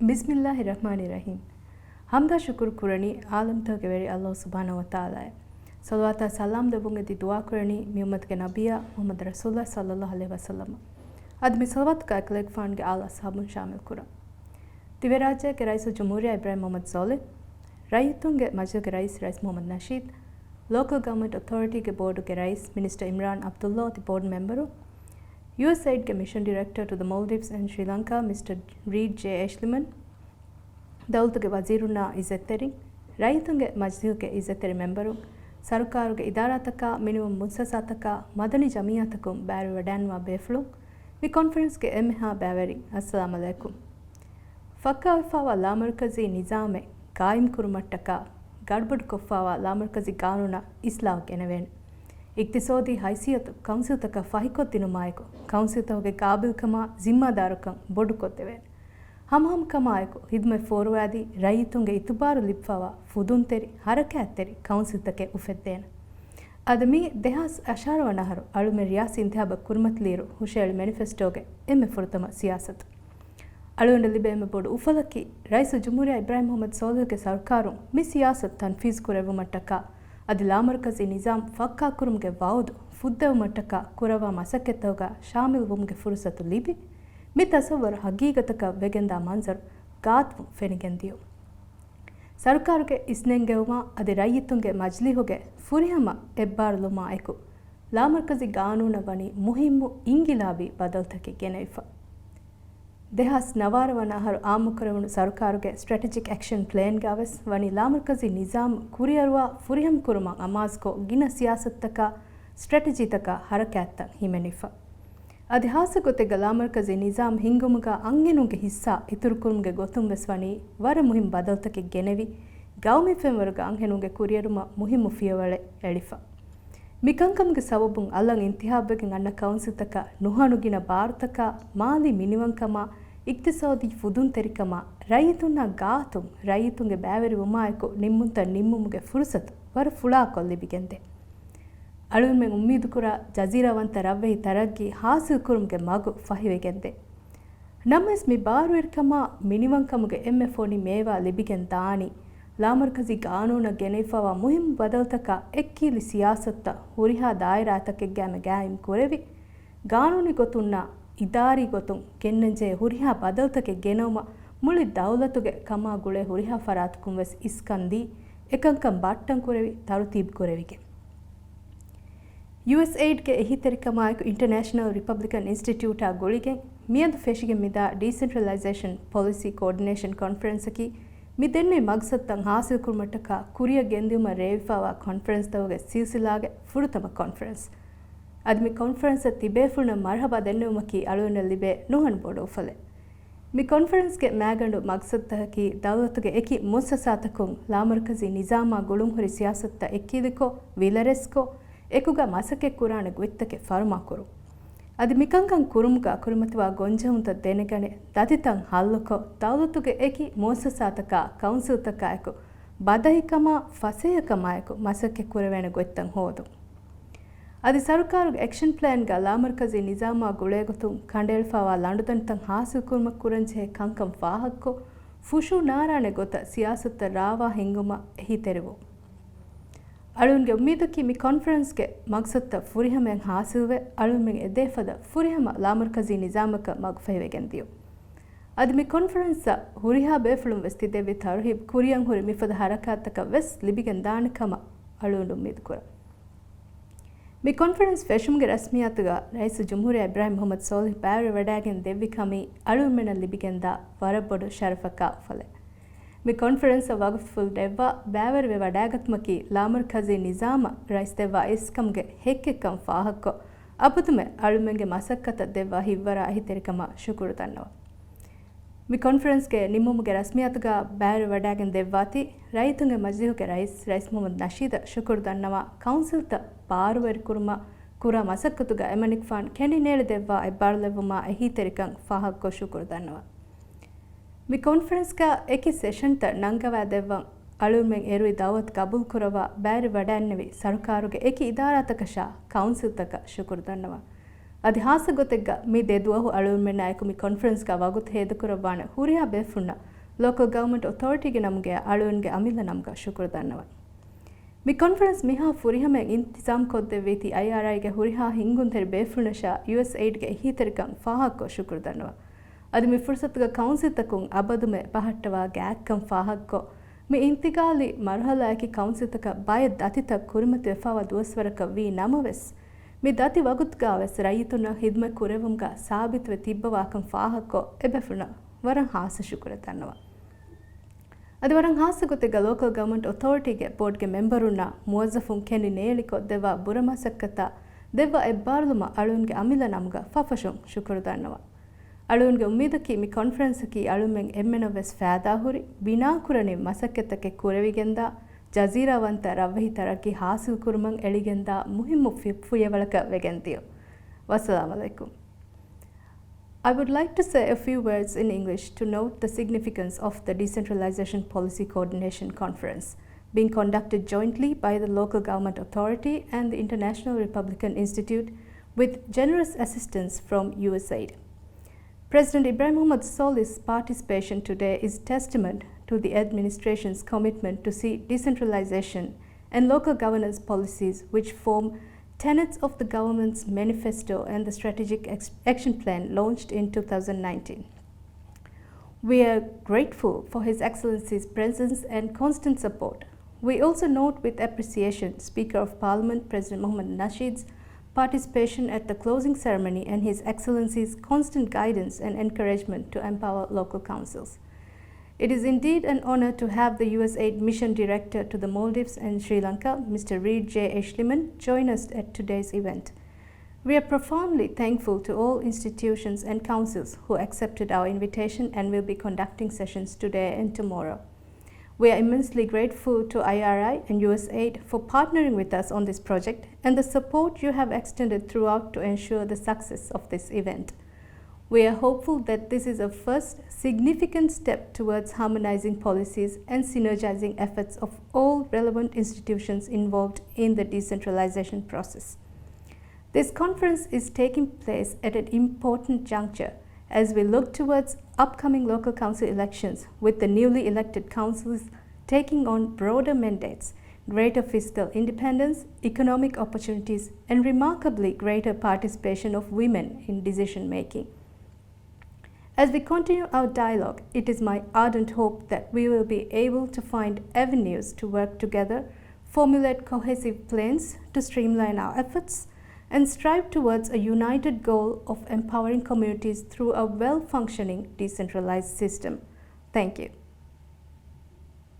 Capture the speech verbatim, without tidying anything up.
ބިސްމިއްލާހި ރަޙްމާނި ރަޙީމް. ޙަމްދާ ޝުކުރު ކުރަނީ ޢާލަމްތަކުގެ ވެރި ﷲ ސުބްޙާނަހޫ ވަތަޢާލާއަށް. ޞަލަވާތާ ސަލާމް ލެއްވުން އެދި ދުޢާ ކުރަނީ މި އުއްމަތުގެ ނަބިއްޔާ މުޙައްމަދު ރަސޫލާ ޞައްލައްލާހު ޢަލައިހި ވަސައްލަމަށް. އަދި މި ޞަލަވާތުގައި އެކަލޭގެފާނުގެ އާލާ އަޞްޙާބުން ޝާމިލް ކުރަން. ދިވެހިރާއްޖޭގެ ރައީސުލްޖުމްހޫރިއްޔާ އިބްރާހިމް މުޙައްމަދު ޞާލިޙް، ރައްޔިތުންގެ މަޖިލިހުގެ ރައީސް ރައީސް މުޙައްމަދު ނަޝީދު، ލޯކަލް ގަވަރންމަންޓް އޮތޯރިޓީގެ ބޯޑުގެ ރައީސް މިނިސްޓަރ އިމްރާން ޢަބްދުﷲ އަދި ބޯޑު މެމްބަރު، ޔޫއެސްއެއިޑްގެ މިޝަން ޑިރެކްޓަރ ޓު ދަ މޯލްޑިވްސް އެންޑް ޝްރީލަންކާ މިސްޓަރ ރީޑް ޖޭ އޭޝްލިމަން، ދައުލަތުގެ ވަޒީރުންނާ އިއްޒަތްތެރިން، ރައްޔިތުންގެ މަޖިލިހުގެ އިއްޒަތްތެރި މެމްބަރުން، ސަރުކާރުގެ އިދާރާތަކާ، މިނިވަން މުއައްސަސާތަކާ، މަދަނީ ޖަމިއްޔާތަކުން ބައިވެރިވަޑައިންވާ ބޭފުޅުން، މި ކޮންފަރެންސްގެ އެންމެހާ ބައިވެރިން، އައްސަލާމް ޢަލައިކުމް. ފައްކާވެފާވާ ލާމަރުކަޒީ ނިޒާމެއް ގާއިމްކުރުމަށްޓަކާ، ގަޑުބަޑުކޮށްފާވާ ލާމަރުކަޒީ ގާނޫނަށް އިސްލާހު ގެނެވޭނެ. އިޤްތިޞާދީ ހައިސިއްޔަތު ކައުންސިލްތަކަށް ފަހިކޮށްދިނުމާއެކު، ކައުންސިލްތަކުގެ ޤާބިލްކަމާ ޒިންމާދާރުކަން ބޮޑުކޮށްދެވޭނެ. ހަމަހަމަކަމާއެކު، ޚިދުމަތް ފޯރުވާދީ ރައްޔިތުންގެ އިތުބާރު ލިބިފާވާ ފުދުންތެރި، ހަރަކާތްތެރި ކައުންސިލްތަކެއް އުފެއްދޭނެ. އަދި މީ ދެހާސް އަށާރަ ވަނަ އަހަރު އަޅުމެން ރިޔާސީ އިންތިހާބަށް ކުރިމަތިލިއިރު ހުށައެޅި މެނިފެސްޓޯގެ އެންމެ ފުރަތަމަ ސިޔާސަތު. އަޅުގަނޑަށް ލިބޭ އެންމެ ބޮޑު އުފަލަކީ، ރައީސުލްޖުމްހޫރިއްޔާ އިބްރާހިމް މުޙައްމަދު ޞާލިޙުގެ ސަރުކާރުން މި ސިޔާސަތު ތަންފީޒު ކުރެއްވުމަށްޓަކާ، އަދި ލާމަރުކަޒީ ނިޒާމް ފައްކާކުރުމުގެ ވަޢުދު ފުއްދެވުމަށްޓަކާ ކުރައްވާ މަސައްކަތްތަކުގަ ޝާމިލްވުމުގެ ފުރުޞަތު ލިބި، މި ތަޞައްވަރު ހަގީގަތަކަށް ވެގެންދާ މަންޒަރު ގާތު ފެނިގެންދިޔުން. ސަރުކާރުގެ އިސްނެންގެވުމާ އަދި ރައްޔިތުންގެ މަޖިލީހުގެ ފުރިހަމަ އެއްބާރުލުމާ އެކު، ލާމަރުކަޒީ ގާނޫނަށް ވަނީ މުހިއްމު އިންގިލާބީ ބަދަލުތަކެއް ގެނެވިފަ. ދެހާސް ނަވާރަ ވަނަ އަހަރު އާއްމުކުރެވުނު ސަރުކާރުގެ ސްޓްރެޓެޖިކް އެކްޝަން ޕްލޭންގަ ވެސް ވަނީ ލާމަރުކަޒީ ނިޒާމް ކުރިއަރުވާ ފުރިހަމަ ކުރުމަށް އަމާޒުކޮށް، ގިނަ ސިޔާސަތުތަކާ، ސްޓްރެޓެޖީތަކާ ހަރަކާތްތައް ހިމެނިފަ. އަދި ހާއްސަ ގޮތެއްގަ ލާމަރުކަޒީ ނިޒާމް ހިންގުމުގަ އަންހެނުންގެ ހިއްސާ އިތުރުކުރުމުގެ ގޮތުން ވެސް ވަނީ ވަރަށް މުހިއްމު ބަދަލުތަކެއް ގެނެވި، ގައުމީ ފެންވަރުގަ އަންހެނުންގެ ކުރިއެރުމަށް މުހިއްމު ފިޔަވަޅެއް އެޅިފަ. މި ކަންކަމުގެ ސަބަބުން އަލަށް އިންތިހާބުވެގެން އަންނަ ކައުންސިލްތަކަށް ނުހަނު ގިނަ ބާރުތަކާ، މާލީ މިނިވަންކަމާ، އިޤްތިޞާދީ ފުދުންތެރިކަމާ، ރައްޔިތުންނާ ގާތުން ރައްޔިތުންގެ ބައިވެރިވުމާއެކު ނިންމުންތައް ނިންމުމުގެ ފުރުޞަތު ވަރަށް ފުޅާކޮށް ލިބިގެންދޭ. އަޅުގަނޑުމެން އުއްމީދުކުރާ ޖަޒީރާވަންތަ ރަށްވެހި ތަރައްގީ ހާސިލްކުރުމުގެ މަގު ފަހިވެގެންދޭ. ނަމަވެސް މި ބާރުވެރިކަމާ، މިނިވަންކަމުގެ އެންމެ ފޮނި މޭވާ ލިބިގެން ދާނީ، ލާމަރުކަޒީ ގާނޫނަށް ގެނެވިފައިވާ މުހިއްމު ބަދަލުތަކާ އެއްކިހިލި ސިޔާސަތުތައް ހުރިހާ ދާއިރާތަކެއްގައިމެ ގާއިމް ކުރެވި، ގާނޫނީ ގޮތުންނާ އިދާރީ ގޮތުން ގެންނަންޖެހޭ ހުރިހާ ބަދަލުތަކެއް ގެނައުމަށް މުޅި ދައުލަތުގެ ކަމާ ގުޅޭ ހުރިހާ ފަރާތަކުން ވެސް އިސްކަން ދީ، އެކަންކަން ބައްޓަން ކުރެވި، ތަރުތީބު ކުރެވިގެން. ޔޫއެސްއެއިޑްގެ އެހީތެރިކަމާއެކު އިންޓަރނޭޝަނަލް ރިޕަބްލިކަން އިންސްޓިޓިއުޓާ ގުޅިގެން މިއަދު ފެށިގެން މިދާ ޑީސެންޓްރަލައިޒޭޝަން ޕޮލިސީ ކޯޑިނޭޝަން ކޮންފަރެންސަކީ، މި ދެންނެވި މަގްސަދުތައް ހާސިލްކުރުމަށްޓަކާ ކުރިއަށް ގެންދިއުމަށް ރޭވިފައިވާ ކޮންފަރެންސްތަކުގެ ސިލްސިލާގެ ފުރަތަމަ ކޮންފަރެންސް. އަދި މި ކޮންފަރެންސަށް ތިބޭފުޅުންނަށް މަރުޙަބާ ދެންނެވުމަކީ އަޅުގަނޑަށް ލިބޭ ނުހަނު ބޮޑު އުފަލެއް. މި ކޮންފަރެންސްގެ މައިގަނޑު މަގްސަދުތަކަކީ، ދައުލަތުގެ އެކި މުއައްސަސާތަކުން ލާމަރުކަޒީ ނިޒާމާ ގުޅުންހުރި ސިޔާސަތުތައް އެއްކިލިކޮށް، ވިލަރެސްކޮށް، އެކުގަ މަސައްކަތް ކުރާނެ ގޮތްތަކެއް ފަރުމާ ކުރުން. އަދި މިކަންކަން ކުރުމުގަ ކުރިމަތިވާ ގޮންޖެހުންތައް ދެނެގަނެ، ދަތިތައް ހައްލުކޮށް، ދައުލަތުގެ އެކި މުއައްސަސާތަކާ، ކައުންސިލްތަކާއެކު، ބަދަހިކަމާ، ފަސޭހަކަމާއެކު މަސައްކަތް ކުރެވޭނެ ގޮތްތައް ހޯދުން. އަދި ސަރުކާރުގެ އެކްޝަން ޕްލޭންގަ ލާމަރުކަޒީ ނިޒާމާ ގުޅޭގޮތުން ކަނޑައެޅިފައިވާ ލަނޑުދަނޑިތައް ހާސިލްކުރުމަށް ކުރަންޖެހޭ ކަންކަން ފާހަގަކޮށް، ފުށޫ ނާރާނެ ގޮތަށް ސިޔާސަތުތައް ރާވާ ހިންގުމަށް އެހީތެރިވުން. އަޅުގަނޑުގެ އުއްމީދަކީ މި ކޮންފަރެންސްގެ މަގްސަދުތައް ފުރިހަމައިން ހާސިލްވެ، އަޅުގަނޑުމެން އެދޭފަދަ ފުރިހަމަ ލާމަރުކަޒީ ނިޒާމަކަށް މަގުފަހިވެގެން ދިޔުން. އަދި މި ކޮންފަރެންސަށް ހުރިހާ ބޭފުޅުން ވެސް ތިދެއްވި ތަރުހީބު ކުރިއަށް ހުރި މިފަދަ ހަރަކާތްތަކަށް ވެސް ލިބިގެން ދާނެ ކަމަށް އަޅުގަނޑު އުއްމީދު ކުރަން. މި ކޮންފަރެންސް ފެށުމުގެ ރަސްމިއްޔާތުގަ ރައީސުލްޖުމްހޫރިއްޔާ އިބްރާހިމް މުޙައްމަދު ޞާލިޙް ބައިވެރިވަޑައިގެން ދެއްވި ކަމީ އަޅުގަނޑުމެންނަށް ލިބިގެންދާ ވަރަށް ބޮޑު ޝަރަފަކާ އުފަލެއް. މި ކޮންފަރެންސަށް ވަގުތުފުޅު ދެއްވާ ބައިވެރިވެ ވަޑައިގަތުމަކީ ލާމަރުކަޒީ ނިޒާމަށް ރައީސް ދެއްވާ އިސްކަމުގެ ހެއްކެއްކަން ފާހަގަކޮށް، އަބަދުމެ އަޅުމެންގެ މަސައްކަތަށް ދެއްވާ ހިތްވަރާ އެހީތެރިކަމަށް ޝުކުރު ދަންނަވަން. މި ކޮންފަރެންސްގެ ނިމުމުގެ ރަސްމިއްޔާތުގަ ބައިވެރިވަޑައިގެން ދެއްވާތީ، ރައްޔިތުންގެ މަޖިލީހުގެ ރައީސް، ރައީސް މުޙައްމަދު ނަޝީދަށް ޝުކުރު ދަންނަވާ، ކައުންސިލްތައް ބާރުވެރިކުރުމަށް ކުރާ މަސައްކަތުގަ އެމަނިކުފާނު ކެނޑިނޭޅި ދެއްވާ އެއްބާރުލެއްވުމާ އެހީތެރިކަން ފާހަގަކޮށް ޝުކުރު ދަންނަވަން. މި ކޮންފަރެންސްގަ އެކި ސެޝަންތައް ނަންގަވާ ދެއްވަން އަޅުމެން އެރުވި ދައުވަތު ގަބޫލުކުރައްވާ ބައިވެރިވަޑައިންނެވި ސަރުކާރުގެ އެކި އިދާރާތަކަށާ ކައުންސިލްތަކަށް ޝުކުރު ދަންނަވަން. އަދި ހާއްސަ ގޮތެއްގަ މި ދެ ދުވަހު އަޅުމެންނާއެކު މި ކޮންފަރެންސްގަ ވަގުތު ހޭދަކުރައްވާނެ ހުރިހާ ބޭފުޅުންނަށް ލޯކަލް ގަވަމަންޓް އޮތޯރިޓީގެ ނަމުގައި އަޅުގަނޑުގެ އަމިއްލަ ނަމުގަ ޝުކުރު ދަންނަވަން. މި ކޮންފަރެންސް މިހާ ފުރިހަމައިން އިންތިޒާމް ކޮށްދެއްވީތީ އައިއާރްއައިގެ ހުރިހާ ހިންގުންތެރި ބޭފުޅުންނަށާ ޔޫއެސްއެއިޑްގެ އެހީތެރިކަން ފާހަގަކޮށް ޝުކުރު ދަންނަވަން. އަދި މި ފުރުސަތުގަ ކައުންސިލްތަކުން އަބަދުމެ ބަހައްޓަވާ ގާތްކަން ފާހަގަކޮށް، މި އިންތިގާލީ މަރުހަލާއަކީ ކައުންސިލްތަކަށް ބައެއް ދަތިތައް ކުރިމަތިވެފައިވާ ދުވަސްވަރަކަށް ވީ ނަމަވެސް، މި ދަތި ވަގުތުގަވެސް ރައްޔިތުންނަށް ޚިދުމަތް ކުރެއްވުމުގަ ސާބިތުވެ ތިއްބަވާކަން ފާހަގަކޮށް، އެބޭފުޅުންނަށް ވަރަށް ހާއްސަ ޝުކުރެއް ދަންނަވަން. އަދި ވަރަށް ހާއްސަ ގޮތެއްގަ ލޯކަލް ގަވަމަންޓް އޮތޯރިޓީގެ ބޯޑްގެ މެމްބަރުންނާ މުވައްޒަފުން ކެނޑި ނޭޅިކޮށްދެއްވާ ބުރަ މަސައްކަތާ ދެއްވާ އެއްބާރުލުމަށް އަޅުގަނޑުގެ އަމިއްލަ ނަމުގަ ފަށްފަށުން ޝުކުރު ދަންނަވަން. އަޅުގަނޑުގެ އުއްމީދަކީ މި ކޮންފަރެންސަކީ އަޅުމެން އެންމެނަށްވެސް ފައިދާހުރި، ބިނާކުރަނިވި މަސައްކަތްތަކެއް ކުރެވިގެންދާ، ޖަޒީރާވަންތަ ރަށްވެހި ތަރައްގީ ހާސިލްކުރުމަށް އެޅިގެންދާ މުހިއްމު ފި-، ފިޔަވަޅަކަށް ވެގެންދިޔުން. ވައްސަލާމް ޢަލައިކުމް. I would like to say a few words in English to note the significance of the Decentralization Policy Coordination Conference being conducted jointly by the Local Government Authority and the International Republican Institute with generous assistance from USAID. President Ibrahim Muhammad Solih's participation today is testament to the administration's commitment to see decentralization and local governance policies which form tenets of the government's manifesto and the strategic ex-, action plan launched in two thousand nineteen. We are grateful for His Excellency's presence and constant support. We also note with appreciation Speaker of Parliament President Mohammad Nasheed's participation at the closing ceremony and His Excellency's constant guidance and encouragement to empower local councils. It is indeed an honor to have the USAID Mission Director to the Maldives and Sri Lanka, Mister Reed J. Eschliman, join us at today's event. We are profoundly thankful to all institutions and councils who accepted our invitation and will be conducting sessions today and tomorrow. We are immensely grateful to IRI and USAID for partnering with us on this project and the support you have extended throughout to ensure the success of this event. We are hopeful that this is a first significant step towards harmonizing policies and synergizing efforts of all relevant institutions involved in the decentralization process. This conference is taking place at an important juncture as we look towards upcoming local council elections, with the newly elected councils taking on broader mandates, greater fiscal independence, economic opportunities, and remarkably greater participation of women in decision-making. As we continue our dialogue, it is my ardent hope that we will be able to find avenues to work together, formulate cohesive plans to streamline our efforts, and strive towards a united goal of empowering communities through a well-functioning decentralized system. Thank you.